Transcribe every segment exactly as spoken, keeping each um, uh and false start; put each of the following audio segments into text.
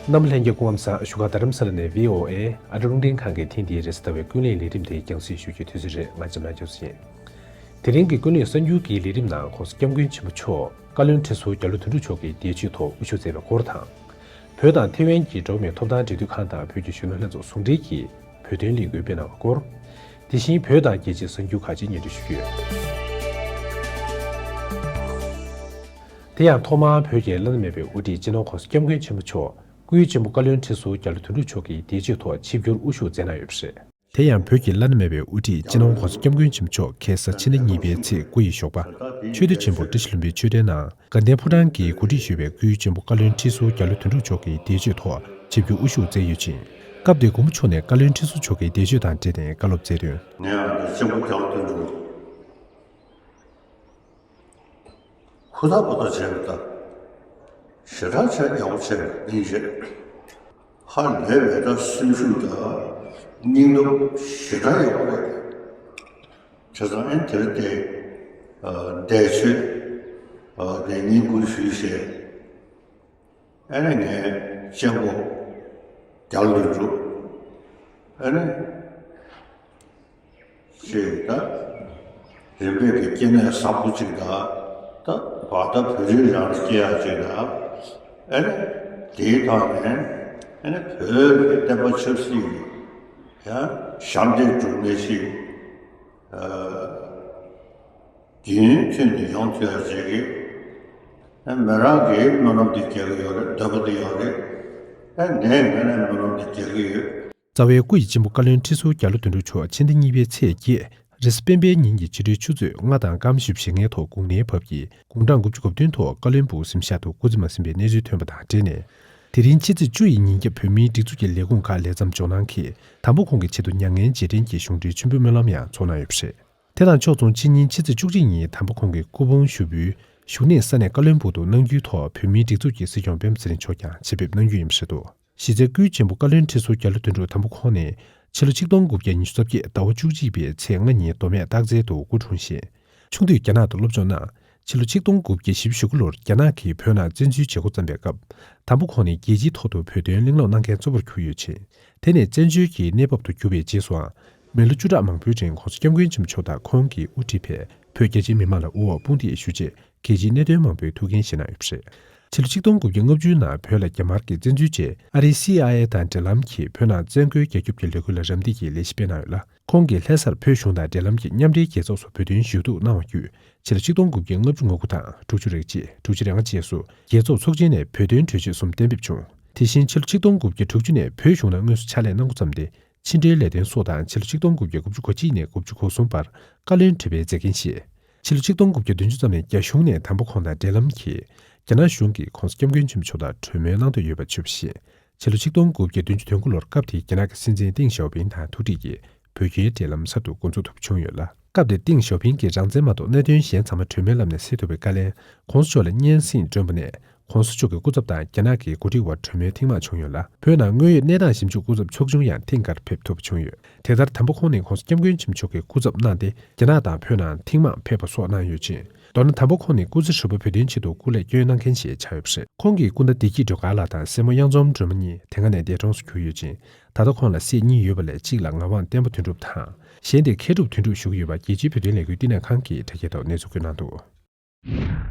རྣམ་པ་ལྷན་རྒྱས་སྐུ་ཁམས་བཟང་། བཞུགས་སྒར་རྡ་རམ་ས་ལ་ནས་བྷི་ཨོ་ཨེ་ཨ་རི་རླུང་འཕྲིན་ཁང་གི་ཐེངས་འདིའི་རེས་གཟའ་ཟླ་བའི་ཀུན་གླེང་ལས་རིམ་དེ་རྒྱང་སྲིང་ཞུ་རྒྱུའི་དུས་ཚོད་རེད། ང་འཇམ་དབྱངས་ཆོས་སྐྱིད་ཡིན། དེ་རིང་གི་ཀུན་གླེང་གསར་འགྱུར་གྱི་ལས་རིམ་ནང་༸གོང་ས་༸སྐྱབས་མགོན་ཆེན་པོ་མཆོག་བཀའ་བློན་ཁྲི་ཟུར་རྒྱ་ལོ་དོན་གྲུབ་མཆོག་གི་འདས་མཆོད་ཐོག་དབུ་བཞུགས་མཛད་པའི་སྐོར་དང་། བོད་དང་ཐེ་ཝན་གྱི་འགྲོ་བ་མིའི་ཐོབ་ཐང་འབྲེལ་མཐུད་ཁང་དང་བོད་ཀྱི་གཞོན་ནུ་ལྷན་ཚོགས་ཟུང་འབྲེལ་གྱིས་བོད་དོན་ལས་འགུལ་སྤེལ་གནང་བའི་སྐོར། དེ་བཞིན་བོད་དང་རྒྱལ་སྤྱིའི་གསར་འགྱུར་ཁག་ཅིག་སྙན་སྒྲོན་ཞུ་རྒྱུ་ཡོད། དེ་ཡང་ཐོག་མར་བོད་ཀྱི་བླ་ན་མེད་པའི་དབུ་ཁྲིད་སྤྱི་ནོར་༸གོང་ས་༸སྐྱབས་མགོན་ཆེན་པོ་མཆོག་སྐུའི་གཅེན་པོ་བཀའ་བློན་ཁྲི་ཟུར་རྒྱ་ལོ་དོན་གྲུབ་མཆོག་གི་འདས་མཆོད་ཐོག་ཆིབས་བསྒྱུར་དབུ་བཞུགས་མཛད་གནང་ཡོད་པ་རེད། དེ་ཡང་བོད་ཀྱི་བླ་ན་མེད་པའི་དབུ་ཁྲིད་སྤྱི་ནོར་༸གོང་ས་༸སྐྱབས་མགོན་ཆེན་པོ་མཆོག་ཁ་སང་ཕྱི་ཟླ་གཉིས་པའི་ཚེས་དགུ་ཡི་ཞོགས་པ། ཆོས་སྡེ་ཆེན་པོ་བཀྲ་ཤིས་ལྷུན་པོའི་ཆོས་སྡེའི་ནང་དགའ་ལྡན་ཕོ་བྲང་གིས་གོ་སྒྲིག་ཞུས་པའི་སྐུའི་གཅེན་པོ་བཀའ་བློན་ཁྲི་ཟུར་རྒྱ་ལོ་དོན་གྲུབ་མཆོག་གི་འདས་མཆོད་ཐོག་ཆིབས་བསྒྱུར་དབུ་བཞུགས་མཛད་ཡོད་ཅིང་། སྐབས་དེར་མགོན་པོ་མཆོག་ནས་བཀའ་བློན་ཁྲི་ཟུར་མཆོག་གི་འདས་མཆོད་དང་འབྲེལ་ནས་བཀའ་སློབ་སྩལ་དོན། ངས་ཨ་ནི་གཅེན་པོ་རྒྱ་ལོ་དོན་གྲུབ། ཧུར་ཐག་པ་ཐག་བྱས་པ་དང་། ཞེ་དྲག་བྱས་ཡག་པོ་བྱས་པ་སྙིང་རྗེ། ཧ་ལས་པའི་ད་སེམས་ཤུགས་དང་སྙིང་སྟོབས་ཞེ་དྲག་ཡག་པོ་རེད། བྱས་ཙང་ཨེ་དེར་དེ་འདས་མཆོད་དེ་བསྙེན་བཀུར་ཞུས་བྱས། ཨ་ནི་ངའི་གཅེན་པོ་རྒྱ་ལོ་དོན་གྲུབ། ཨ་ནི་ཅེས་ད་རིམ་པས་ཀྱི་སྐྱེ་གནས་བཟང་པོ་ཅིག་དང་། ད་བར་ད་བོད་རིགས་རང་ལ་སྐྱེ་ཡག་ཅིག་དང་། ཨ་ནི་དེའི་ཐོག་ནས་ཨ་ནི་བོད་ཀྱི་བསྟན་པ་ཆབ་སྲིད་ཀྱི་ཡང་ཞབས་འདེགས་སྒྲུབ་མཁན་ཞིག་ཨ། རྒྱུན་མཐུད་ནས་ཡོང་ཐུབ་ཡག་ཅིག་གི་ཨ་མི་རང་གིས་སྨོན་ལམ་དེ་རྒྱག་གི་ཡོད་རེད། འདོད་པ་དེ་ཡོད་རེད། ཨ་ངས་ངས་ནས་སྨོན་ལམ་དེ་རྒྱག་གི་ཡོད། རྩ་བའི་སྐུ་ཡི་གཅེན་པོ་བཀའ་བློན་ཁྲི་ཟུར་རྒྱ་ལོ་དོན་གྲུབ་མཆོག་ཕྱི་ཟླ་གཉིས་པའི་ཚེས་བརྒྱད་རེས་གཟའ་སྤེན་པའི་ཉིན་གྱི་ཕྱི་དྲོའི་ཆུ་ཚོད་ལྔ་དང་སྐར་མ་བཞི་བཅུ་ཞེ་ལྔའི་ཐོག་དགུང་ནའི་བབས་ཀྱིས་དགུང་གྲངས་དགུ་བཅུ་གོ་བདུན་ཐོག་བཀའ་བློན་སྦུག་གཟིམ་ཤག་ཏུ་སྐུ་ཚེ་མ་ཟིན་པའི་གནས་ཚུལ་ཐོན་པ་དང་འབྲེལ་ནས། དེ་རིང་ཕྱི་ཚེས་བཅུ་ཡི་ཉིན་རྒྱབ་བོད་མིའི་སྒྲིག་འཛུགས་ཀྱི་ལས་ཁུངས་ཁག་ལས་མཚམས་འཇོག་གནང་གིས། དམ་པ་ཁོང་གི་ཆེད་དུ་མྱ་ངན་རྗེས་དྲན་གྱི་གཞུང་འབྲེལ་མཆོད་འབུལ་སྨོན་ལམ་ཡང་ཚོགས་གནང་ཡོད་པ་རེད། དེ་དང་ཕྱོགས་མཚུངས་ཕྱི་ཉིན་ཕྱི་ཚེས་བཅུ་གཅིག་ཉིན་དམ་པ་ཁོང་གི་སྐུ་ཕུང་ཞུགས་འབུལ་བཞུགས་གནས་ས་གནས་བཀའ་བློན་སྦུག་ཏུ་གནང་རྒྱུའི་ཐོག་བོད་མིའི་སྒྲིག་འཛུགས་ཀྱི་སྲིད་སྐྱོང་སྤེན་པ་ཚེ་རིང་མཆོག་ཀྱང་ཆེད་ཕེབས་གནང་རྒྱུ་ཡིན་པ་རེད་འདུག་གཞི་རྩའི་སྐུའི་གཅེན་པོ་བཀའ་བློན་ཁྲི་ཟུར་རྒྱ་ལོ་དོན་གྲུབ་དམ་པ་ཁོང་ནི་ཕྱི་ལོ་ཆིག་སྟོང་དགུ་བརྒྱ་ཉི་ཤུ་རྩ་བརྒྱད་ཟླ་བ་བཅུ་གཅིག་པའི་ཚེས་ལྔ་ཉིན་མདོ་སྨད་སྟག་རྩེ་དུ་སྐུ་འཁྲུངས་ཤིང་། ཆུང་དུས་རྒྱ་ནག་ཏུ་སློབ་སྦྱོང་གནང་། ཕྱི་ལོ་ཆིག་སྟོང་དགུ་བརྒྱ་བཞི་བཅུ་ཞེ་དགུ་ལོར་རྒྱ་ནག་གིས་བོད་ནང་བཙན་འཛུལ་བྱེད་འགོ་བརྩམས་པའི་སྐབས། དམ་པ་ཁོང་ནི་རྒྱལ་སྤྱིའི་ཐོག་ཏུ་བོད་དོན་གླེང་སློང་གནང་མཁན་གཙོ་བོར་གྱུར་ཡོད་ཅིང་། དེ་ནི་བཙན་བྱོལ་གྱི་གནས་བབ་ཏུ་གྱུར་པའི་རྗེས་སུའང་། མི་ལོ་བཅུ་ཕྲག་མང་པོའི་རིང་༸གོང་ས་༸སྐྱབས་མགོན་ཆེན་པོ་མཆོག་དང་ཁོང་གིས་དབུ་ཁྲིད་པའི་བོད་རྒྱ་ཆེའི་མི་མང་ལ་དབུ་འོག་དཔུང་སྡེ་ཞུ་ཆེད་རྒྱལ་སྤྱིའི་གནད་དོན་མང་པོའི་ཐུགས་འགན་བཞེས་གནང་ཡོད་པ་རེད། ཕྱི་ལོ་ཆིག་སྟོང་དགུ་བརྒྱ་ལྔ་བཅུའི་ནང་བོད་ལ་རྒྱ་དམར་གྱིས་བཙན་འཛུལ་རྗེས་ཨ་རིའི་སི་ཨའི་ཨེ་དང་འབྲེལ་ལམ་གྱིས་བོད་ནང་བཙན་རྒོལ་རྒྱག་རྒྱུ་གི་ལས་འགུལ་ལ་རམ་འདེགས་ཀྱི་ལས་གཞི་སྤེལ་གནང་ཡོད་ལ། ཁོང་གིས་ལྷ་སར་བོད་གཞུང་དང་འབྲེལ་ལམ་གྱིས་མཉམ་འབྲེལ་རྒྱལ་ཚོགས་སུ་བོད་དོན་ཞུ་གཏུག་གནང་བ་བརྒྱུད། ཕྱི་ལོ་ཆིག་སྟོང་དགུ་བརྒྱ་ལྔ་བཅུ་ང་དགུ་དང་དྲུག་ཅུ་རེ་གཅིག་དྲུག་ཅུ་རེ་ལྔ་བཅས་སུ་རྒྱལ་ཚོགས་ཚོགས་ཆེན་ནས་བོད་དོན་གྲོས་ཆོད་གསུམ་གཏན་འབེབས་བྱུང་། དེ་བཞིན་ཕྱི་ལོ་ཆིག་སྟོང་དགུ་བརྒྱ་དྲུག་ཅུ་ནས་བོད་གཞུང་ནང་དངོས་སུ་ཕྱག་ལས་གནང་འགོ་བརྩམས་ཏེ། ཕྱི་འབྲེལ་ལས་དོན་སོགས་དང་ཕྱི་ལོ་ཆིག་སྟོང་དགུ་བརྒྱ་དགུ་བཅུ་གོ་གཅིག་ནས་དགུ་བཅུ་གོ་གསུམ་བར་བཀའ་བློན་ཁྲི་པའི་མཛད་འགན་བཞེས། ཕྱི་ལོ་ཆིག་སྟོང་དགུ་བརྒྱ་བདུན་ཅུ་ཙམ་ནས་རྒྱ་གཞུང་ནས་དམ་པ་ཁོང་དང་འབྲེལ་ལམ་གྱིས། རྒྱ་ནག་གཞུང་གིས་༸གོང་ས་༸སྐྱབས་མགོན་ཆེན་པོ་མཆོག་དང་གྲོས་མོལ་གནང་འདོད་ཡོད་པ་ཆུད་པ་བཞིན། ཕྱི་ལོ་ཆིག་སྟོང་དགུ་བརྒྱ་བདུན་ཅུ་དོན་དགུ་ལོར་སྐབས་དེའི་རྒྱ་ནག་གི་སྲིད་འཛིན་ཏེང་ཞའོ་ཕིང་དང་ཐུག་འཕྲད་ཀྱིས་བོད་རྒྱའི་འབྲེལ་ལམ་གསར་དུ་འགོ་འཛུགས་ཐུབ་པ་བྱུང་ཡོད་ལ། སྐབས་དེར་ཏེང་ཞའོ་ཕིང་གིས་རང་བཙན་མ་གཏོགས་གནད་དོན་གཞན་ཚང་མ་གྲོས་མོལ་ལམ་ནས་སེལ་ཐུབ་པའི་བཀའ་ལན་༸གོང་ས་མཆོག་ལ་སྙན་སེང་བསྐྱོན་པ་ནས། ༸གོང་ས་མཆོག་གི་སྐུ་ཚབ་དང་རྒྱ་ནག་གི་འགོ་ཁྲིད་དབར་གྲོས་མོལ་ཐེངས་མང་བྱུང་ཡོད་ལ། བོད་ནང་དངོས་ཡོད་གནས་སྟངས་ཞིབ་འཇུག་སྐུ་ཚབ་ཚོགས་ཆུང་ཡང་ཐེངས་འགར་ཕེབས་ཐུབ་པ་བྱུང་ཡོད། དེ་ལྟར་དམ་པ་ཁོང་ནི་༸གོང་ས་༸སྐྱབས་མགོན་ཆེན་པོ་མཆོག་གི་སྐུ་ཚབ་གནང་སྟེ། རྒྱ་ནག་དང་བོད་ནང་ཐེངས་མང་ཕེབས་པ་སོགས་གནང་ཡོད་ཅིང་། མདོར་ན་དམ་པ་ཁོང་ནི་སྐུ་ཚེ་ཧྲིལ་པོ་བོད་དོན་ཆེད་དུ་སྐུ་ལས་བསྐྱོན་གནང་མཁན་ཞིག་ཆགས་ཡོད་པ་རེད། ཁོང་གི་སྐུ་ཟླ་བདེ་སྐྱིད་སྒྲོལ་དཀར་ལགས་དང་སྲས་མོ་གཡང་འཛོམས་སྒྲོལ་མ་གཉིས་དེ་སྔ་ནས་འདས་གྲོངས་སུ་གྱུར་ཡོད་ཅིང་། ད་ལྟ་ཁོང་ལ་སྲས་གཉིས་ཡོད་པ་ལས་གཅིག་ལ་ངག་དབང་བསྟན་པ་དོན་གྲུབ་དང་། གཞན་དེ་མཁས་གྲུབ་དོན་གྲུབ་བཞུགས་ཡོད་པ་རྒྱལ་སྤྱིའི་བོད་དོན་ལས་འགུལ་བསྟི་གནས་ཁང་གིས་དྲ་རྒྱའི་ཐོག་གནས་ཚུལ་བཀོད་གནང་འདུག་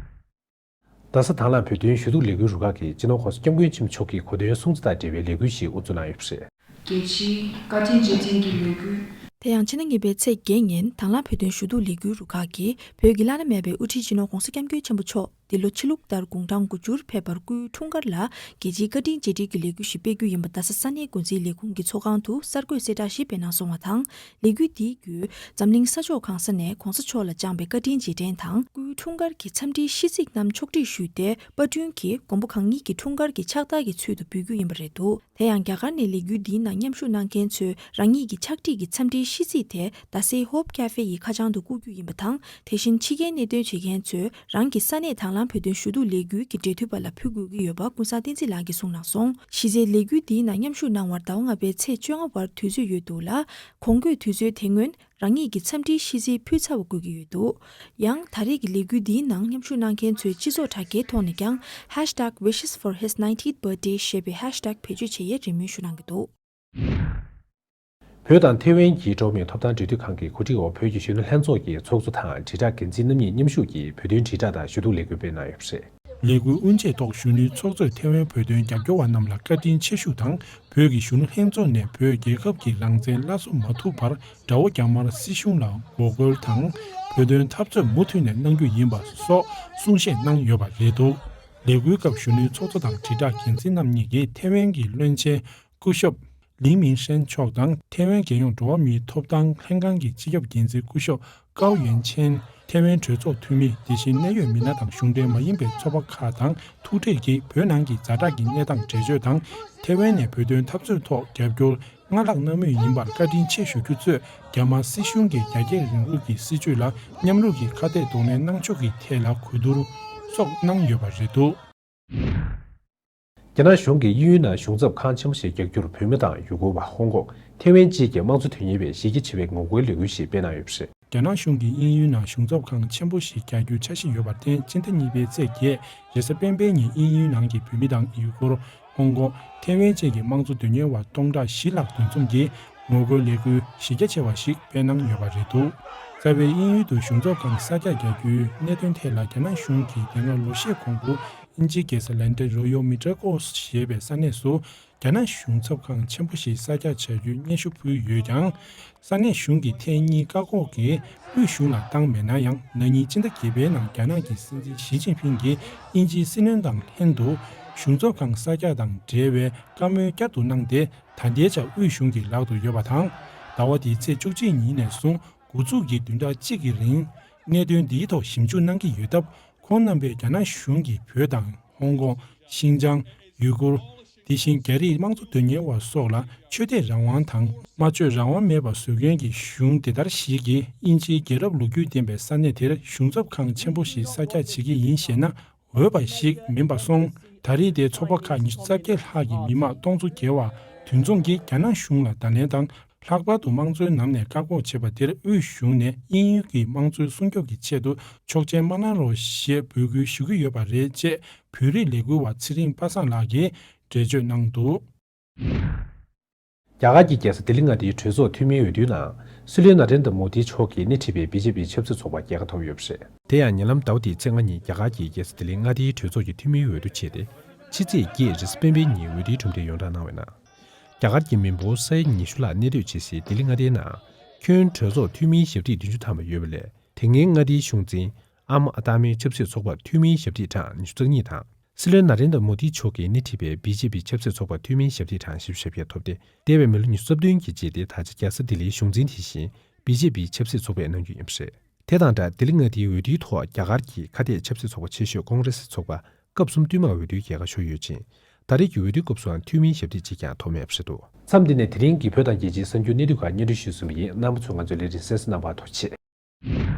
རྡ་ས་དང་བླངས་བོད་དོན་ཞུ་གཏུག་ལས་འགུལ་རུ་ཁག་གིས་སྤྱི་ནོར་༸གོང་ས་༸སྐྱབས་མགོན་ཆེན་པོ་མཆོག་གི་གོ་སྟོན་སྲུང་བརྩི་དང་འབྲེལ་བའི་ལས་འགུལ་ཞིག་དབུ་འཛུགས་གནང་ཡོད་པ་རེད། རྒྱལ་སྤྱིའི་བཀའ་དྲིན་རྗེས་དྲན་གྱི་ལས་འགུལ། དེ་ཡང་ཕྱི་ཟླ་གཉིས་པའི་ཚེས་བརྒྱད་ཉིན་དང་བླངས་བོད་དོན་ཞུ་གཏུག་ལས་འགུལ་རུ་ཁག་གིས་བོད་ཀྱི་བླ་ན་མེད་པའི་དབུ་ཁྲིད་སྤྱི་ནོར་༸གོང་ས་༸སྐྱབས་མགོན་ཆེན་པོ་མཆོག་འདི་ལོ་ཕྱི་ལུགས་ལྟར་དགུང་གྲངས་དགུ་བཅུར་ཕེབས་པར་སྐུའི་འཁྲུངས་སྐར་ལ་རྒྱལ་སྤྱིའི་བཀའ་དྲིན་རྗེས་དྲན་གྱི་ལས་འགུལ་ཞིག་སྤེལ་རྒྱུ་ཡིན་པ་རྡ་ས་ས་གནས་འགོ་འཛིན་ལས་ཁུངས་ཀྱི་ཚོགས་ཁང་དུ་གསར་འགོད་གསལ་བསྒྲགས་ཤིག་སྤེལ་གནང་སོང་བ་དང་། ལས་འགུལ་འདིའི་བརྒྱུད་འཛམ་གླིང་ས་ཕྱོགས་གང་ས་ནས་༸གོང་ས་མཆོག་ལ་བཅངས་པའི་བཀའ་དྲིན་རྗེས་དྲན་དང་། སྐུའི་འཁྲུངས་སྐར་གྱི་འཚམས་འདྲིའི་ཤིས་ཚིག་རྣམས་ཕྱོགས་སྒྲིག་ཞུས་ཏེ། པར་སྐྲུན་གྱིས་མགོན་པོ་གང་ཉིད་ཀྱི་འཁྲུངས་སྐར་གྱི་ཕྱག་རྟགས་ཀྱི་ཚུལ་དུ་འབུལ་རྒྱུ་ཡིན་པ་རེད་འདུག་དེ་ཡང་རྒྱ་གར་ནས་ལས་འགུལ་འདིའི་ནང་མཉམ་ཞུགས་གནང་མཁན་ཚོས་རང་ཉིད་ཀྱི་ཕྱག་བྲིས་ཀྱི་འཚམས་འདྲིའི་ཤིས་ཚིག་དེ་རྡ་སའི་ཧོབ་ཀ་ཧྥེ་ཡི་ཁ་བྱང་དུ་བསྐུར་རྒྱུ་ཡིན་པ་དང་། དེ་བཞིན་ཕྱི་རྒྱལ་གནད་དོན་བྱེད་མཁན་ཚོས་རང་གི་ས་གནས་དང་ ནང་བོད་དོན་ཞུ་གཏུག་ལས་འགུལ་གྱི་འབྲེལ་མཐུད་པ་ལ་ཕུལ་དགོས་ཀྱི་ཡོད་པ་ཀུན་བཟང་བསྟན་འཛིན་ལགས་ཀྱིས་གསུངས་གནང་སོང་། གཞི་རྩའི་ལས་འགུལ་འདིའི་ནང་མཉམ་ཞུགས་གནང་བར་ཟླ་བ་ལྔ་པའི་ཚེས་བཅོ་ལྔ་བར་དུས་ཚོད་ཡོད་འདུག་ལ། གོང་འཁོད་དུས་ཚོད་དེ་སྔོན་རང་ཉིད་ཀྱི་འཚམས་འདྲིའི་ཤིས་ཚིག་ཕུལ་ཚར་བ་དགོས་ཀྱི་ཡོད་འདུག། ཡང་ད་རེས་ཀྱི་ལས་འགུལ་འདིའི་ནང་མཉམ་ཞུགས་གནང་མཁན་ཚོས་སྤྱི་ཚོགས་དྲ་རྒྱའི་ཐོག་ནས་ཀྱང་ཧེཤ་ཊེག་wishes for his ninetieth birthday ཞེས་པའི་ཧེཤ་ཊེག་བེད་སྤྱོད་བྱེད་ཡས་རེ་སྨོན་ཞུ་གནང་གི་འདུག། བོད་དང་ཐེ་ཝན་གྱི་འགྲོ་བ་མིའི་ཐོབ་ཐང་འབྲེལ་མཐུད་ཁང་གི་གོ་སྒྲིག་འོག་བོད་ཀྱི་གཞོན་ནུ་ལྷན་ཚོགས་ཀྱི་ཚོགས་གཙོ་དང་དྲིལ་བསྒྲགས་འགན་འཛིན་རྣམ་གཉིས་མཉམ་ཞུགས་ཀྱིས་བོད་དོན་དྲིལ་བསྒྲགས་དང་ཞུ་གཏུག་ལས་འགུལ་སྤེལ་གནང་ཡོད་པ་རེད། ལས་འགུལ་དབུ་འབྱེད་ཐོག་གཞོན་ནུའི་ཚོགས་གཙོས་ཐེ་ཝན་བོད་དོན་རྒྱབ་སྐྱོར་བ་རྣམས་ལ་བཀའ་དྲིན་ཆེ་ཞུ་དང་། བོད་ཀྱི་གཞོན་ནུ་ལྷན་ཚོགས་ནས་བོད་རྒྱལ་ཁབ་ཀྱི་རང་བཙན་སླར་གསོ་མ་ཐུབ་བར་དགྲ་བོ་རྒྱ་དམར་སྲིད་གཞུང་ལ་ངོ་རྒོལ་དང་། བོད་དོན་འཐབ་རྩོད་མུ་མཐུད་ནས་གནང་རྒྱུ་ཡིན་པ་སོགས་གསུང་བཤད་གནང་ཡོད་པ་རེད་འདུག། ལས་འགུལ་སྐབས་གཞོན་ནུའི་ཚོགས་གཙོ་དང་དྲིལ་བསྒྲགས་འགན་འཛིན་རྣམ་གཉིས་ཀྱིས་ཐེ་ཝན་གྱི་བློན་ཆེན་སྐུ་ཞབས་ལིང་མིང་ཧྲན་མཆོག་དང་། ཐེ་ཝན་རྒྱལ་ཡོངས་འགྲོ་བ་མིའི་ཐོབ་ཐང་ལྷན་ཁང་གི་སྤྱི་ཁྱབ་འགན་འཛིན་སྐུ་ཞབས་ཀའོ་ཡོན་ཆན། ཐེ་ཝན་གྲོས་ཚོགས་འཐུས་མི། དེ་བཞིན་གནད་ཡོད་མི་སྣ་དང་གཞུང་འབྲེལ་མ་ཡིན་པའི་ཚོགས་པ་ཁག་དང་ཐུག་འཕྲད་ཀྱིས་བོད་ནང་གི་ཛ་དྲག་གི་གནས་སྟངས་འགྲེལ་བརྗོད་དང་། ཐེ་ཝན་ནས་བོད་དོན་འཐབ་རྩོད་ཐོག་རྒྱབ་སྐྱོར་སྔར་ལྷག་གནང་མུས་ཡིན་པར་བཀའ་དྲིན་ཆེ་ཞུ་རྒྱུ་གཙོས། རྒྱ་དམར་སྲིད་གཞུང་གི་རྒྱ་སྐྱེད་རིང་ལུགས་ཀྱི་སྲིད་བྱུས་ལ་མཉམ་རུབ་ཀྱིས་ཁ་གཏད་གདོང་ལེན་གནང་ཕྱོགས་ཀྱི་ཐད་ལ་གོ་བསྡུར་སོགས་གནང་ཡོད་པ་རེད་འདུག། རྒྱ་ནག་གཞུང་གིས་དབྱིན་ཡུལ་ནང་གཞུང་ཚབ་ཁང་ཆེན་པོ་ཞིག་རྒྱག་རྒྱུར་བོད་མི་དང་ཡུ་གུར་བ། ཧོང་ཀོང་། ཐེ་ཝན་བཅས་ཀྱི་དམངས་གཙོ་དོན་གཉེར་བས་གཞི་རྒྱ་ཆེ་བའི་ངོ་རྒོལ་ལས་འགུལ་ཞིག་སྤེལ་གནང་ཡོད་པ་རེད། རྒྱ་ནག་གཞུང་གིས་དབྱིན་ཡུལ་ནང་གཞུང་ཚབ་ཁང་ཆེན་པོ་ཞིག་རྒྱག་རྒྱུའི་འཆར་གཞི་ཡོད་པར་བརྟེན། སྤྱི་ཟླ་གཉིས་པའི་ཚེས་བརྒྱད་རེས་གཟའ་སྤེན་པའི་ཉིན་དབྱིན་ཡུལ་ནང་གི་བོད་མི་དང་ཡུ་གུར། ཧོང་ཀོང་། ཐེ་ཝན་བཅས་ཀྱི་དམངས་གཙོ་དོན་གཉེར་བ་སྟོང་ཕྲག་བཞི་ལྷག་འདུ་འཛོམས་ཀྱིས་ངོ་རྒོལ་ལས་འགུལ་གཞི་རྒྱ་ཆེ་བ་ཞིག་སྤེལ་གནང་ཡོད་པ་རེད་འདུག། རྩ་བའི་དབྱིན་ཡུལ་དུ་གཞུང་ཚབ་ཁང་གསར་རྒྱག་རྒྱག་རྒྱུའི་གནད་དོན་ཐད་ལ། རྒྱ་ནག་གཞུང་གིས་དེ་སྔ་ལོ་ཤས་གོང་དུ་དབྱིན་ཇིའི་རྒྱལ་ས་ལན་ཀྲན་རོ་ཡོལ་མི་ཏྲ་ཀོ་ཞེས་པའི་ས་གནས་སུ་རྒྱ་ནག་གཞུང་ཚབ་ཁང་ཆེན་པོ་ཞིག་གསར་རྒྱག་བྱ་རྒྱུའི་སྙན་ཞུ་ཕུལ་ཡོད་ཀྱང་། ས་གནས་གཞུང་གིས་ཐེངས་གཉིས་བཀག་འགོག་གིས་དབུས་གཞུང་ལ་བཏང་མེད་ན་ཡང་། ན་ནིང་སྤྱི་ཟླ་བརྒྱད་པའི་ནང་རྒྱ་ནག་གི་སྲིད་འཛིན་ཞི་ཅིན་ཕིང་གིས་དབྱིན་ཇིའི་སྲིད་བློན་དང་ལྷན་དུ་གཞུང་ཚབ་ཁང་གསར་རྒྱག་དང་འབྲེལ་བའི་བཀའ་མོལ་བསྐྱར་དུ་གནང་སྟེ། ད་ལྟའི་ཆར་དབུས་གཞུང་གི་ལག་ཏུ་ཡོད་པ་དང་། ཟླ་བ་འདིའི་ཚེས་བཅུ་གཅིག་ཉིན་ནས་བཟུང་འགོ་འཛུགས་ཀྱིས་བདུན་ཕྲག་གཅིག་གི་རིང་གནད་དོན་འདིའི་ཐོག་ཞིབ་འཇུག་གནང་གི་ཡོད་སྟབས། ཁོང་རྣམ་པས་རྒྱ་ནག་གཞུང་གིས་བོད་དང་ཧོང་ཀོང་། ཤིན་ཅང་། ཡུ་གུར། དེ་བཞིན་རྒྱ་རིགས་དམངས་གཙོ་དོན་གཉེར་བ་སོགས་ལ་ཆོས་དད་རང་དབང་དང་སྨྲ་བརྗོད་རང་དབང་མེད་པར་བཟོ་མཁན་གྱི་གཞུང་དེ་ལྟར་ཞིག་གིས་དབྱིན་ཇིའི་རྒྱལ་རབས་ལོ་རྒྱུས་ལྡན་པའི་ས་གནས་དེར་གཞུང་ཚབ་ཁང་ཆེན་པོ་ཞིག་གསར་རྒྱག་བྱེད་ཀྱི་ཡིན་ཞེ་ན། འོས་པ་ཞིག་མིན་པར་སོང་། ད་རེས་དེའི་ཚོགས་པ་ཁག་ཉི་ཤུ་རྩ་བརྒྱད་ལྷག་གི་མི་མང་སྟོང་ཚོ་བརྒལ་བ་འདུ་འཛོམས་ཀྱིས་རྒྱ་ནག་གཞུང་ལ་བརྡ་ལན་དང་། ལྷག་པར་དུ་དམངས་གཙོའི་ནང་ནས་བཀག་འགོག་བྱས་པ་དེར་དབུས་གཞུང་ནས་དབྱིན་ཡུལ་གྱི་དམངས་གཙོའི་སྲུང་སྐྱོབ་ཀྱི་ཆེད་དུ་ཆོག་མཆན་མ་གནང་རོགས་ཞེས་འབོད་སྐུལ་ཞུ་གི་ཡོད་པ་རེད་ཅེས་བོད་རིགས་ལས་འགུལ་བ་ཚེ་རིང་པ་སངས་ལགས་ཀྱིས་འགྲེལ་བརྗོད་གནང་འདུག། རྒྱ་གར་གྱི་རྒྱལ་ས་ལྡི་ལི་མངའ་སྡེའི་གྲོས་ཚོགས་འཐུས་མིའི་འོས་བསྡུའི་ནང་། སྲིད་བློན་ན་རེན་དྲ་མོ་དི་མཆོག་གིས་སྣེ་ཁྲིད་པའི་བི་ཇེ་པི་ཆབ་སྲིད་ཚོགས་པ་རྒྱལ་ཁ་ཐོབ་ཡོད་པ་རེད། དེ་ཡང་ཉེ་ལམ་ཟླ་བ་འདིའི་ཚེས་ལྔ་ཉིན་རྒྱ་གར་གྱི་རྒྱལ་ས་ལྡི་ལི་མངའ་སྡེའི་གྲོས་ཚོགས་ཀྱི་འཐུས་མིའི་འོས་བསྡུ་བྱས་ཏེ། ཕྱི་ཚེས་བརྒྱད་རེས་གཟའ་སྤེན་པའི་ཉིན་འོས་བསྡུའི་གྲུབ་འབྲས་ཡོངས་བསྒྲགས་གནང་བའི་ནང་། རྒྱ་གར་གྱི་མི་འབོར་ས་ཡ་ཉི་ཤུ་ལྷག་གནས་སྡོད་བྱེད་སའི་ལྡི་ལི་མངའ་སྡེའི་ནང་། ཁྱོན་གྲོས་ཚོགས་འཐུས་མིའི་ཞབས་ཕྱི་བདུན་ཅུ་ཐམ་པ་ཡོད་པ་ལས། དེ་སྔའི་མངའ་སྡེའི་གཞུང་འཛིན་ཨམ་ཨ་ཏཱ་མིའི་ཆབ་སྲིད་ཚོགས་པར་འཐུས་མིའི་ཞབས་ཕྱི་གྲངས་ཉི་ཤུ་རྩ་གཉིས་དང་། སྲིད་བློན་ན་རེན་དྲ་མོ་དི་མཆོག་གིས་སྣེ་ཁྲིད་པའི་བི་ཇེ་པི་ཆབ་སྲིད་ཚོགས་པར་འཐུས་མིའི་ཞབས་ཕྱི་གྲངས་བཞི་བཅུ་ཞེ་བརྒྱད་ཐོབ་སྟེ། འདས་པའི་མི་ལོ་ཉི་ཤུ་རྩ་བདུན་གྱི་རྗེས་ཏེ་ད་ཆ་རྒྱལ་ས་ལྡི་ལིའི་གཞུང་འཛིན་དེ་བཞིན་བི་ཇེ་པི་ཆབ་སྲིད་ཚོགས་པས་གནང་རྒྱུ་ཡིན་པ་རེད། དེ་དང་སྦྲགས་ལྡི་ལི་མངའ་སྡེའི་འོས་བསྡུའི་ཐོག་རྒྱ་གར་གྱི་ཁ་གཏད་ཆབ་སྲིད་ཚོགས་པ་ཆེ་ཤོས་ཀོང་རེ་སི་ཚོགས་པ་སྐབས་གསུམ་བསྟུད་མར་འོས་བསྡུའི་རྒྱལ་ཁ་ཤོར་ཡོད་ཅིང་། ད་རེས་ཀྱི་འོས་བསྡུའི་སྐབས་སུའང་འཐུས་མིའི་ཞབས་སྟེགས་གཅིག་ཀྱང་ཐོབ་མེད་པ་རེད་འདུག། མཚམས་འདི་ནས་དེ་རིང་གི་བོད་དང་རྒྱལ་སྤྱིའི་གསར་འགྱུར་གནད་བསྡུས་ཁག་སྙན་སྒྲོན་ཞུས་ཟིན་པ་ཡིན། རྣམ་པ་ཚོས་ང་ཚོའི་ལས་རིམ་གསན་གཟིགས་གནང་བར་ཐུགས་རྗེ་ཆེ།